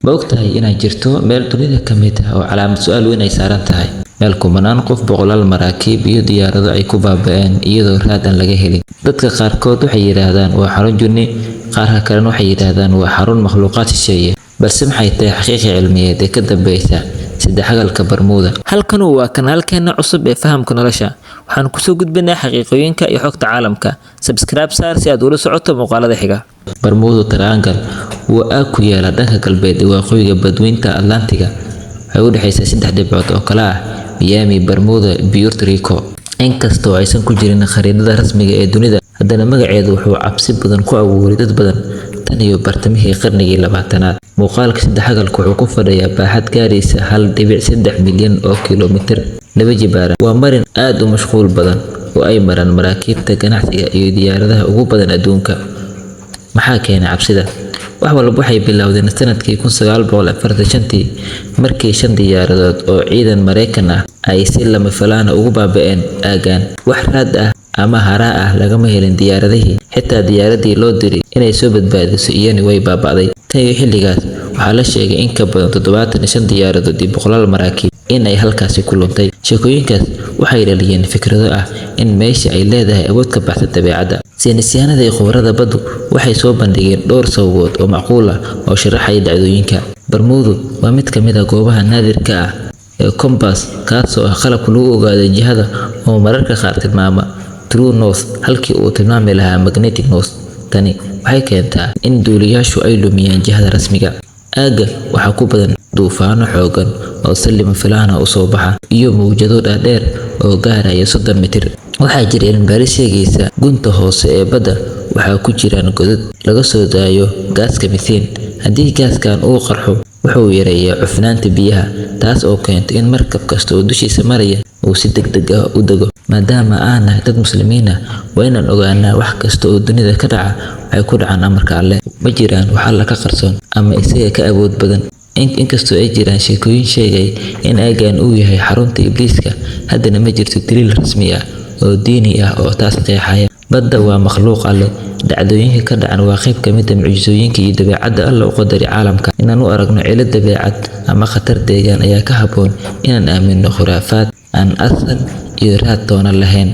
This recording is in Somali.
Ma ogtahay inay jirto meel dunida ka mid ah oo calaamad su'aal weyn ay saaran tahay? Meel kumanaan qof, boqolaal maraakiib iyo diyaarado ay ku baaba'een iyadoo raad aan laga helin. Dadka qaarkood waxay yidhaahdaan waa xarun junni, qaarka kalena waxay yidhaahdaan waa xarun makhluuqaad shisheeye. Balse maxay tahay xaqiiqa cilmiyeed ee ka dambeysa saddexagalka Bermuda? Halkanu waa kanaalkeena cusub ee Fahamka Nolosha. Waxaan kusoo gudbinaa xaqiiqooyinka iyo xogta caalamka. Subscribe saar si aad ula socoto muuqaalada xiga. Bermuda Triangle waa aag ku yaala dhanka galbeed ee waqooyiga badweynta Atlantiga. Waxay u dhexaysaa saddex dhibcood oo kala ah Miami, Bermuda iyo Puerto Rico. Inkastoo aysan ku jirin khariidada rasmiga ee dunida, haddana magaceedu wuxuu cabsi badan ku abuuray dad badan tan iyo bartamihii qarnigii 20aad. Muuqaalka saddexagalku wuxuu ku fadhiyaa baaxad gaaraysa 1.3 milyan oo kiiloomitir laba jibaaran. Waa marin aad u mashquul badan oo ay maraan maraakiibta ganacsiga iyo diyaaradaha ugu badan adduunka. Maxaa keenay cabsida? Wax walba waxay bilowdeen sanadkii 1945tii, markii shan diyaaradood oo ciidan Mareykan ah ay si lama filaan ah ugu baaba'een aaggan. Wax raad ah ama haraa ah lagama helin diyaaradihii, xitaa diyaaradii loo diray inay soo badbaadiso iyana way baaba'day. Tan iyo xilligaas, waxaa la sheegay in ka badan 75 diyaaradood iyo boqolaal maraakiib in ay halkaasi ku luntay. Sheekooyinkaas waxay dhaliyeen fikrado ah in meesha ay leedahay awood ka baxsan dabeecadda. Saynisyahanada iyo khubarada baddu waxay soo bandhigeen dhowr sababood oo macquul ah oo sharaxaya dhacdooyinka. Bermuda waa mid ka mid ah goobaha naadirka ah ee compass, kaasoo ah qalabka lagu ogaado jihada oo mararka qaar tilmaama true north halkii uu tilmaami lahaa magnetic north. Tani waxay keentaa in duuliyaashu ay lumiyaan jihada rasmiga. Aagga waxaa ku badan duufaano xooggan oo si lama filaan ah u soo baxa iyo mowjado dhaadheer oo gaaraya 30 mitir. Waxaa jira cilmi baaris sheegaysa gunta hoose ee badda waxaa ku jiraan godad laga soo daayo gaaska methane. Haddii gaaskan uu qarxo, wuxuu yareeyaa cufnaanta biyaha, taas oo keenta in markab kasta oo dushiisa maraya uu si degdeg ah u dego. Maadaama aan nahay dad Muslimiin ah, waa inaan ogaanaa wax kasta oo dunida ka dhaca waxay ku dhacaan amarka Alle. Ma jiraan wax Alle ka qarsoon ama isaga ka awood badan. Inkastoo ay jiraan sheekooyin sheegaya in aaggan uu yahay xarunta Ibliiska, haddana ma jirto daliil rasmi ah oo diini ah oo taas qeexaya. Badda waa makhluuq Alle. Dhacdooyinka ka dhacan waa qayb ka mid ah mucjisooyinka iyo dabeecadda Alle u qadaray caalamka. Inaan u aragno cillad dabeecad ama khatar deegaan ayaa ka habboon inaan aaminno khuraafaad aan asal iyo raad toona lahayn.